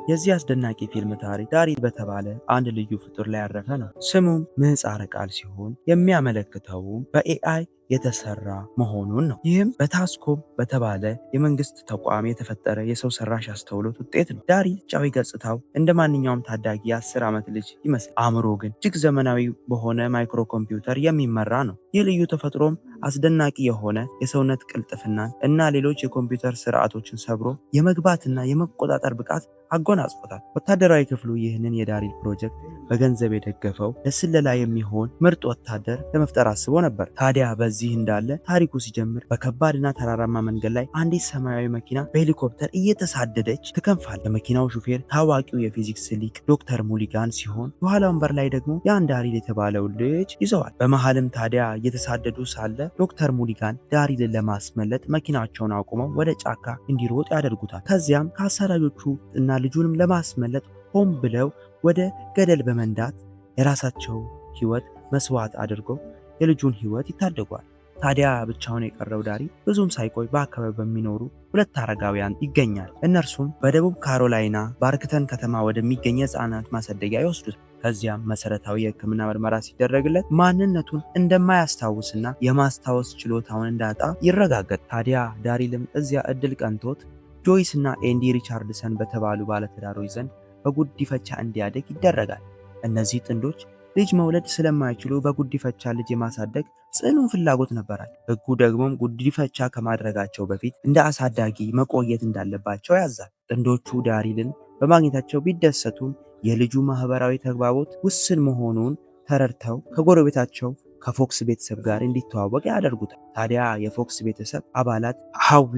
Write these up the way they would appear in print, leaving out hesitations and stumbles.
የዚህ አስደናቂ ፊልም ታሪክ ዳሪል በተባለ አንድ ልዩ ፍጡር ላይ ያረፈ ነው። ስሙም ምህጻረ ቃል ሲሆን የሚያመለክተውም በ AI የተሰራ መሆኑን ነው። ይህም በታስኮም በተባለ የመንግስት ተቋም የተፈጠረ የሰው ሰራሽ አስተውሎት ውጤት ነው። ዳሪል ውጫዊ ገጽታው እንደ ማንኛውም ታዳጊ የ10 ዓመት ልጅ ይመስላል። አእምሮ ግን እጅግ ዘመናዊ በሆነ ማይክሮ ኮምፒውተር የሚመራ ነው። ይህ ልዩ ተፈጥሮም አስደናቂ የሆነ የሰውነት ቅልጥፍናን እና ሌሎች የኮምፒውተር ስርዓቶችን ሰብሮ የመግባትና የመቆጣጠር ብቃት አጎናጽፎታል። ወታደራዊ ክፍሉ ይህንን የዳሪል ፕሮጀክት በገንዘብ የደገፈው ለስለላ የሚሆን ምርጥ ወታደር ለመፍጠር አስቦ ነበር። ታዲያ በዚህ እንዳለ ታሪኩ ሲጀምር በከባድና ተራራማ መንገድ ላይ አንዲት ሰማያዊ መኪና በሄሊኮፕተር እየተሳደደች ትከንፋል። የመኪናው ሹፌር ታዋቂው የፊዚክስ ሊቅ ዶክተር ሙሊጋን ሲሆን የኋላ ወንበር ላይ ደግሞ ያን ዳሪል የተባለው ልጅ ይዘዋል። በመሃልም ታዲያ እየተሳደዱ ሳለ ዶክተር ሙሊጋን ዳሪልን ለማስመለጥ መኪናቸውን አቁመው ወደ ጫካ እንዲሮጥ ያደርጉታል። ከዚያም ከአሳዳጆቹ እና ልጁንም ለማስመለጥ ሆን ብለው ወደ ገደል በመንዳት የራሳቸው ህይወት መስዋዕት አድርገው የልጁን ህይወት ይታደጓል። ታዲያ ብቻውን የቀረው ዳሪል ብዙም ሳይቆይ በአካባቢው በሚኖሩ ሁለት አረጋውያን ይገኛል። እነርሱም በደቡብ ካሮላይና ባርክተን ከተማ ወደሚገኝ የህፃናት ማሳደጊያ ይወስዱታል። ከዚያም መሰረታዊ የሕክምና ምርመራ ሲደረግለት ማንነቱን እንደማያስታውስና የማስታወስ ችሎታውን እንዳጣ ይረጋገጥ። ታዲያ ዳሪልም እዚያ እድል ቀንቶት ጆይስ እና ኤንዲ ሪቻርድሰን በተባሉ ባለትዳሮች ዘንድ በጉዲፈቻ እንዲያድግ ይደረጋል። እነዚህ ጥንዶች ልጅ መውለድ ስለማይችሉ በጉዲፈቻ ልጅ የማሳደግ ጽኑ ፍላጎት ነበራቸው። ሕጉ ደግሞም ጉዲፈቻ ከማድረጋቸው በፊት እንደ አሳዳጊ መቆየት እንዳለባቸው ያዛል። ጥንዶቹ ዳሪልን በማግኘታቸው ቢደሰቱም የልጁ ማህበራዊ ተግባቦት ውስን መሆኑን ተረድተው ከጎረቤታቸው ከፎክስ ቤተሰብ ጋር እንዲተዋወቅ ያደርጉታል። ታዲያ የፎክስ ቤተሰብ አባላት ሀዊ፣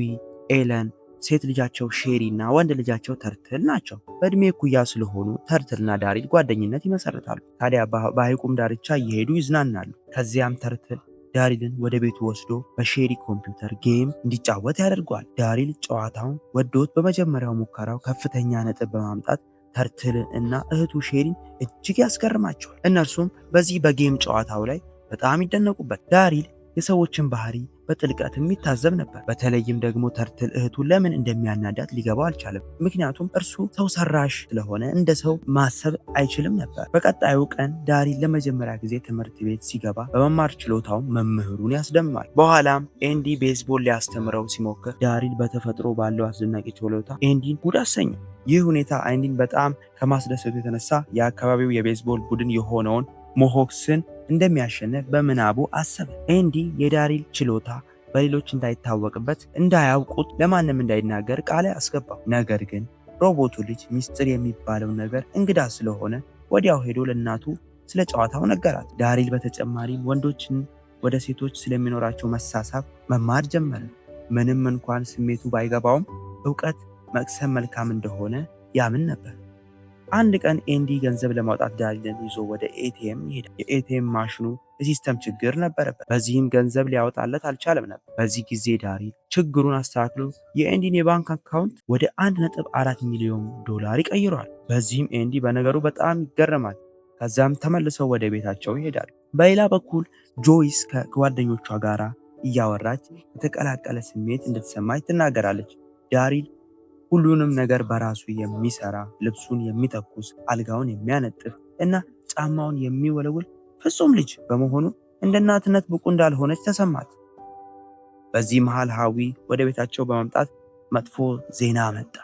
ኤለን፣ ሴት ልጃቸው ሼሪ እና ወንድ ልጃቸው ተርትል ናቸው። በእድሜ እኩያ ስለሆኑ ተርትልና ዳሪል ጓደኝነት ይመሰርታሉ። ታዲያ በሐይቁም ዳርቻ እየሄዱ ይዝናናሉ። ከዚያም ተርትል ዳሪልን ወደ ቤቱ ወስዶ በሼሪ ኮምፒውተር game እንዲጫወት ያደርገዋል። ዳሪል ጨዋታውን ወዶት በመጀመሪያው ሙከራው ከፍተኛ ነጥብ በማምጣት ተርትልን እና እህቱ ሼሪን እጅግ ያስገርማቸዋል። እነርሱም በዚህ በ game ጨዋታው ላይ በጣም ይደነቁበት። ዳሪል የሰዎችን ባህሪ በጥልቀት የሚታዘብ ነበር። በተለይም ደግሞ ተርትል እህቱ ለምን እንደሚያናዳት ሊገባው አልቻለም። ምክንያቱም እርሱ ሰው ሰራሽ ስለሆነ እንደ ሰው ማሰብ አይችልም ነበር። በቀጣዩ ቀን ዳሪል ለመጀመሪያ ጊዜ ትምህርት ቤት ሲገባ በመማር ችሎታው መምህሩን ያስደምማል። በኋላም ኤንዲ ቤዝቦል ሊያስተምረው ሲሞክር ዳሪል በተፈጥሮ ባለው አስደናቂ ችሎታ ኤንዲን ጉድ አሰኘው። ይህ ሁኔታ ኤንዲን በጣም ከማስደሰቱ የተነሳ የአካባቢው የቤዝቦል ቡድን የሆነውን ሞሆክስን እንደሚያሸንፍ በምናቡ አሰበ። ኤንዲ የዳሪል ችሎታ በሌሎች እንዳይታወቅበት፣ እንዳያውቁት፣ ለማንም እንዳይናገር ቃል አስገባው። ነገር ግን ሮቦቱ ልጅ ሚስጥር የሚባለው ነገር እንግዳ ስለሆነ ወዲያው ሄዶ ለእናቱ ስለ ጨዋታው ነገራት። ዳሪል በተጨማሪም ወንዶችን ወደ ሴቶች ስለሚኖራቸው መሳሳብ መማር ጀመረ። ምንም እንኳን ስሜቱ ባይገባውም እውቀት መቅሰም መልካም እንደሆነ ያምን ነበር። አንድ ቀን ኤንዲ ገንዘብ ለማውጣት ዳሪልን ይዞ ወደ ATM ይሄዳል። የ ATM ማሽኑ የ system ችግር ነበረበት። በዚህም ገንዘብ ሊያወጣለት አልቻለም ነበር። በዚህ ጊዜ ዳሪል ችግሩን አስተካክሎ የኤንዲን የባንክ account ወደ 1.4 ሚሊዮን ዶላር ይቀይረዋል። በዚህም ኤንዲ በነገሩ በጣም ይገረማል። ከዛም ተመልሰው ወደ ቤታቸው ይሄዳሉ። በሌላ በኩል ጆይስ ከጓደኞቿ ጋር እያወራች የተቀላቀለ ስሜት እንደተሰማች ትናገራለች። ዳሪል ሁሉንም ነገር በራሱ የሚሰራ፣ ልብሱን የሚተኩስ፣ አልጋውን የሚያነጥፍ እና ጫማውን የሚወለውል ፍጹም ልጅ በመሆኑ እንደ እናትነት ብቁ እንዳልሆነች ተሰማት። በዚህ መሃል ሃዊ ወደ ቤታቸው በመምጣት መጥፎ ዜና አመጣ።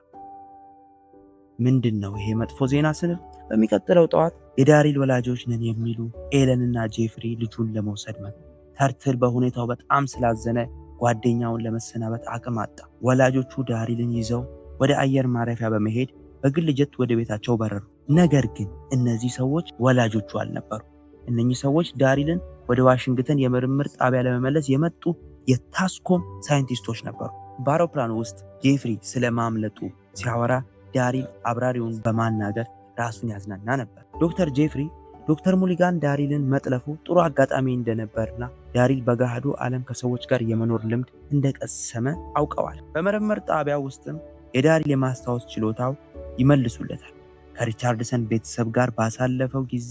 ምንድን ነው ይሄ መጥፎ ዜና ስንል በሚቀጥለው ጠዋት የዳሪል ወላጆች ነን የሚሉ ኤለንና ጄፍሪ ልጁን ለመውሰድ መጡ። ተርትል በሁኔታው በጣም ስላዘነ ጓደኛውን ለመሰናበት አቅም አጣ። ወላጆቹ ዳሪልን ይዘው ወደ አየር ማረፊያ በመሄድ በግል ጀት ወደ ቤታቸው በረሩ። ነገር ግን እነዚህ ሰዎች ወላጆቹ አልነበሩ። እነኚህ ሰዎች ዳሪልን ወደ ዋሽንግተን የምርምር ጣቢያ ለመመለስ የመጡ የታስኮም ሳይንቲስቶች ነበሩ። በአውሮፕላኑ ውስጥ ጄፍሪ ስለ ማምለጡ ሲያወራ ዳሪል አብራሪውን በማናገር ራሱን ያዝናና ነበር። ዶክተር ጄፍሪ ዶክተር ሙሊጋን ዳሪልን መጥለፉ ጥሩ አጋጣሚ እንደነበርና ዳሪል በገሃዱ ዓለም ከሰዎች ጋር የመኖር ልምድ እንደቀሰመ አውቀዋል። በምርምር ጣቢያ ውስጥም የዳሪል የማስታወስ ችሎታው ይመልሱለታል። ከሪቻርድሰን ቤተሰብ ጋር ባሳለፈው ጊዜ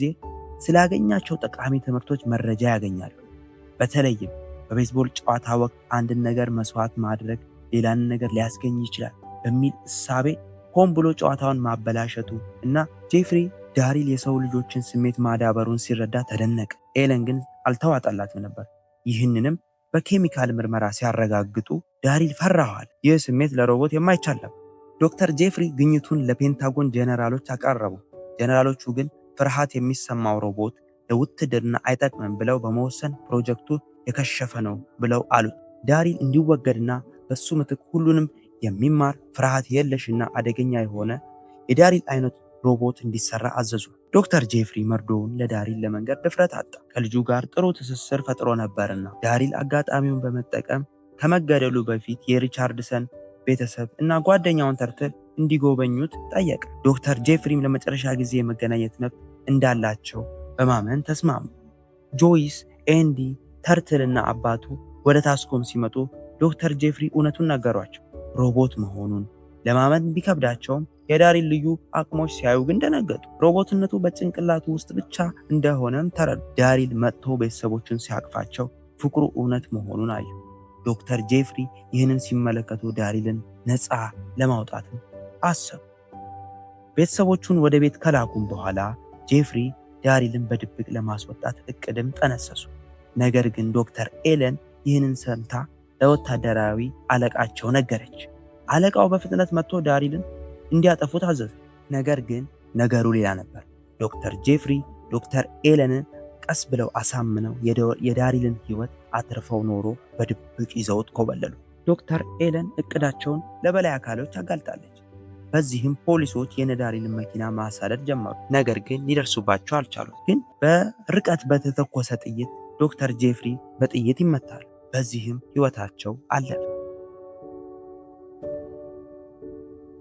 ስላገኛቸው ጠቃሚ ትምህርቶች መረጃ ያገኛሉ። በተለይም በቤዝቦል ጨዋታ ወቅት አንድን ነገር መስዋዕት ማድረግ ሌላን ነገር ሊያስገኝ ይችላል በሚል እሳቤ ሆን ብሎ ጨዋታውን ማበላሸቱ እና ጄፍሪ ዳሪል የሰው ልጆችን ስሜት ማዳበሩን ሲረዳ ተደነቀ። ኤለን ግን አልተዋጠላትም ነበር። ይህንንም በኬሚካል ምርመራ ሲያረጋግጡ ዳሪል ፈራዋል። ይህ ስሜት ለሮቦት የማይቻል ነበር። ዶክተር ጄፍሪ ግኝቱን ለፔንታጎን ጀነራሎች አቀረቡ። ጀነራሎቹ ግን ፍርሃት የሚሰማው ሮቦት ለውትድርና አይጠቅምም ብለው በመወሰን ፕሮጀክቱ የከሸፈ ነው ብለው አሉት። ዳሪል እንዲወገድና በሱ ምትክ ሁሉንም የሚማር፣ ፍርሃት የለሽና አደገኛ የሆነ የዳሪል አይነት ሮቦት እንዲሰራ አዘዙ። ዶክተር ጄፍሪ መርዶውን ለዳሪል ለመንገር ድፍረት አጣ። ከልጁ ጋር ጥሩ ትስስር ፈጥሮ ነበርና። ዳሪል አጋጣሚውን በመጠቀም ከመገደሉ በፊት የሪቻርድሰን ቤተሰብ እና ጓደኛውን ተርትል እንዲጎበኙት ጠየቀ። ዶክተር ጄፍሪም ለመጨረሻ ጊዜ የመገናኘት መብት እንዳላቸው በማመን ተስማሙ። ጆይስ፣ ኤንዲ፣ ተርትል እና አባቱ ወደ ታስኮም ሲመጡ ዶክተር ጄፍሪ እውነቱን ነገሯቸው። ሮቦት መሆኑን ለማመን ቢከብዳቸውም የዳሪል ልዩ አቅሞች ሲያዩ ግን ደነገጡ። ሮቦትነቱ በጭንቅላቱ ውስጥ ብቻ እንደሆነም ተረዱ። ዳሪል መጥቶ ቤተሰቦቹን ሲያቅፋቸው ፍቅሩ እውነት መሆኑን አዩ። ዶክተር ጄፍሪ ይህንን ሲመለከቱ ዳሪልን ነፃ ለማውጣትም አሰቡ። ቤተሰቦቹን ወደ ቤት ከላኩም በኋላ ጄፍሪ ዳሪልን በድብቅ ለማስወጣት እቅድም ጠነሰሱ። ነገር ግን ዶክተር ኤለን ይህንን ሰምታ ለወታደራዊ አለቃቸው ነገረች። አለቃው በፍጥነት መጥቶ ዳሪልን እንዲያጠፉት አዘዘ። ነገር ግን ነገሩ ሌላ ነበር። ዶክተር ጄፍሪ ዶክተር ኤለንን ቀስ ብለው አሳምነው የዳሪልን ሕይወት አትርፈው ኖሮ በድብቅ ይዘውት ኮበለሉ። ዶክተር ኤለን እቅዳቸውን ለበላይ አካሎች አጋልጣለች። በዚህም ፖሊሶች የነዳሪልን መኪና ማሳደድ ጀመሩ። ነገር ግን ሊደርሱባቸው አልቻሉም። ግን በርቀት በተተኮሰ ጥይት ዶክተር ጄፍሪ በጥይት ይመታሉ። በዚህም ሕይወታቸው አለፈ።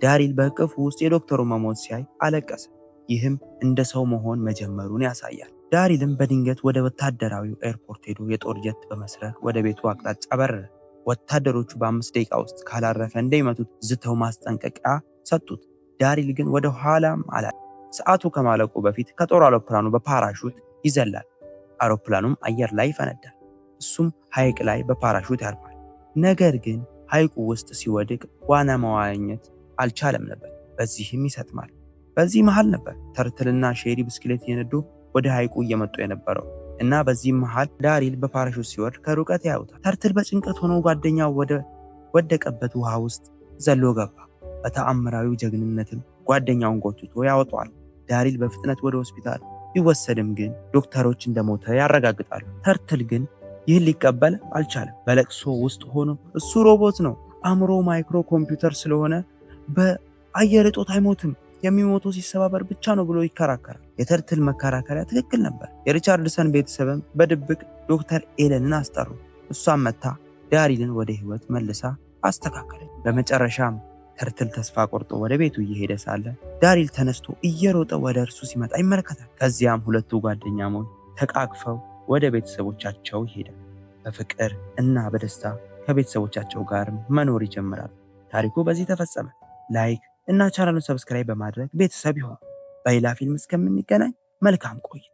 ዳሪል በእቅፉ ውስጥ የዶክተሩ መሞት ሲያይ አለቀሰ። ይህም እንደ ሰው መሆን መጀመሩን ያሳያል። ዳሪልም በድንገት ወደ ወታደራዊው ኤርፖርት ሄዶ የጦር ጀት በመስረቅ ወደ ቤቱ አቅጣጫ በረረ። ወታደሮቹ በ5 ደቂቃ ውስጥ ካላረፈ እንደሚመቱት ዝተው ማስጠንቀቂያ ሰጡት። ዳሪል ግን ወደ ኋላም አላለ። ሰዓቱ ከማለቁ በፊት ከጦር አውሮፕላኑ በፓራሹት ይዘላል። አውሮፕላኑም አየር ላይ ይፈነዳል። እሱም ሐይቅ ላይ በፓራሹት ያርፋል። ነገር ግን ሐይቁ ውስጥ ሲወድቅ ዋና መዋኘት አልቻለም ነበር። በዚህም ይሰጥማል። በዚህ መሃል ነበር ተርትልና ሼሪ ብስክሌት እየነዱ ወደ ሐይቁ እየመጡ የነበረው እና በዚህም መሃል ዳሪል በፓራሹት ሲወርድ ከሩቀት ያዩታል። ተርትል በጭንቀት ሆኖ ጓደኛው ወደ ወደቀበት ውሃ ውስጥ ዘሎ ገባ። በተአምራዊ ጀግንነትም ጓደኛውን ጎትቶ ያወጣዋል። ዳሪል በፍጥነት ወደ ሆስፒታል ቢወሰድም ግን ዶክተሮች እንደሞተ ያረጋግጣሉ። ተርትል ግን ይህን ሊቀበል አልቻለም። በለቅሶ ውስጥ ሆኖ እሱ ሮቦት ነው፣ አእምሮ ማይክሮ ኮምፒውተር ስለሆነ በአየር እጦት አይሞትም፣ የሚሞተው ሲሰባበር ብቻ ነው ብሎ ይከራከራል። የተርትል መከራከሪያ ትክክል ነበር። የሪቻርድሰን ቤተሰብም በድብቅ ዶክተር ኤለንን አስጠሩ። እሷም መጥታ ዳሪልን ወደ ህይወት መልሳ አስተካከለች። በመጨረሻም ተርትል ተስፋ ቆርጦ ወደ ቤቱ እየሄደ ሳለ ዳሪል ተነስቶ እየሮጠ ወደ እርሱ ሲመጣ ይመለከታል። ከዚያም ሁለቱ ጓደኛሞች ተቃቅፈው ወደ ቤተሰቦቻቸው ይሄዳል። በፍቅር እና በደስታ ከቤተሰቦቻቸው ጋር መኖር ይጀምራሉ። ታሪኩ በዚህ ተፈጸመ። Like እና ቻናሉን subscribe በማድረግ ቤተሰብ ይሁኑ። በሌላ ፊልም እስከምንገናኝ መልካም ቆይታ።